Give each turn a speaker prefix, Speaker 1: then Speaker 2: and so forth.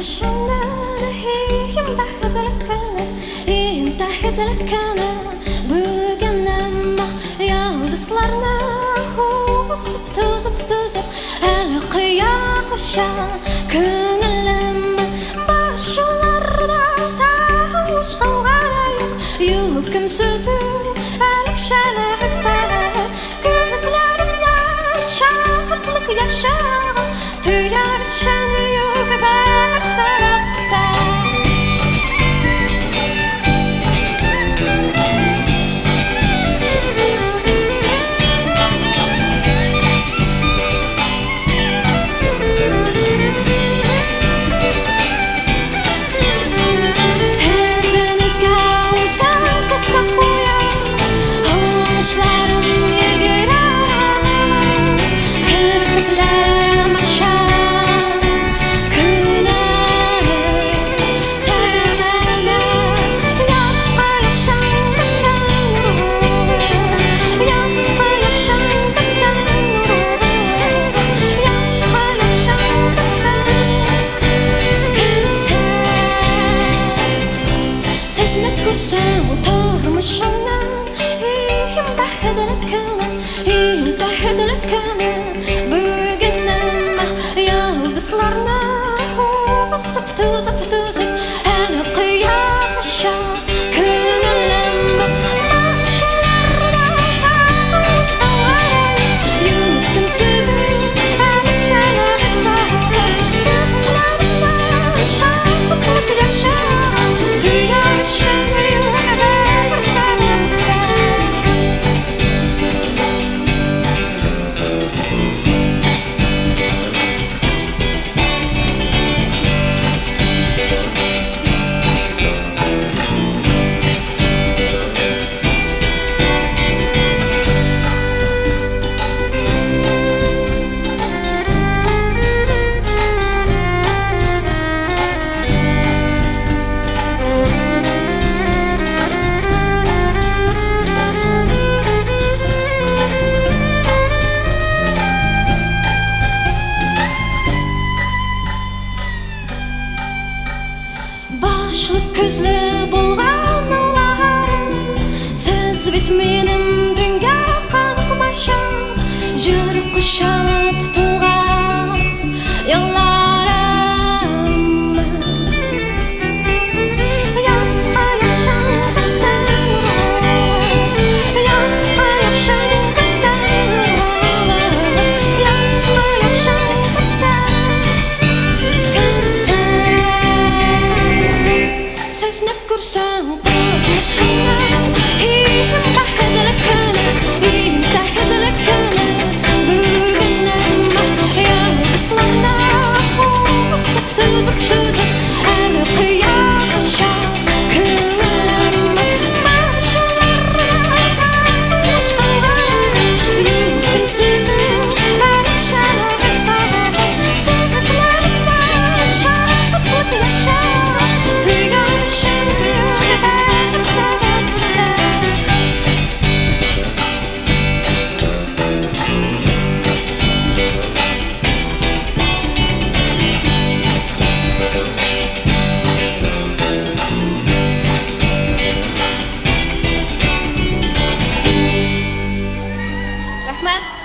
Speaker 1: Тормышыңнан иң бәхетле көне, иң бәхетле көне. Бүген әмма йолдызларны узып, тузып, тузып, әле кояш оча. Күңелем бар шуларда тавыш кауга да юк, юк кимсетү, әлек тә. Күзләремнән шатлык яшәгән, тояр өчен юк бер сәбәп тә. Үзегезгә үзем кыстап куям, Уңышларым йөгерә, Керфекләрем ача, Көнә тәрәзәмә Яз кояшың керсен, Яз кояшың керсен, Яз кояшың керсен, Керсен. Сезне күрсәм тормышымнан иң бәхетле көне, иң бәхетле көне. Бүген әмма йолдызларны узып, тузып, тузып, әле кояш оча. Күңелем бакчаларда тавыш кауара, юк кимсетү, әле шәләктә. Күзләремнән шатлык яша, тояр өчен юк бер сәбәп тә. Башлы күзле булган улларым, Сез бит минем дөнья каныкмачым, Җыр кушылып туган елларым. Яз кояшың керсен, Яз кояшың керсен, Яз кояшың керсен, керсен. Сезне күрсәм тормышымнан иң бәхетле көне, иң бәхетле көне. Бүген әмма йолдызларны узып, тузып, тузып, әле кояш оча. Күңелем бар шуларда тавыш кауга, юк кимсетү, әле шәләктә. Күзләремнән шатлык яша, тояр өчен юк бер сәбәп тә. Рәхмәт.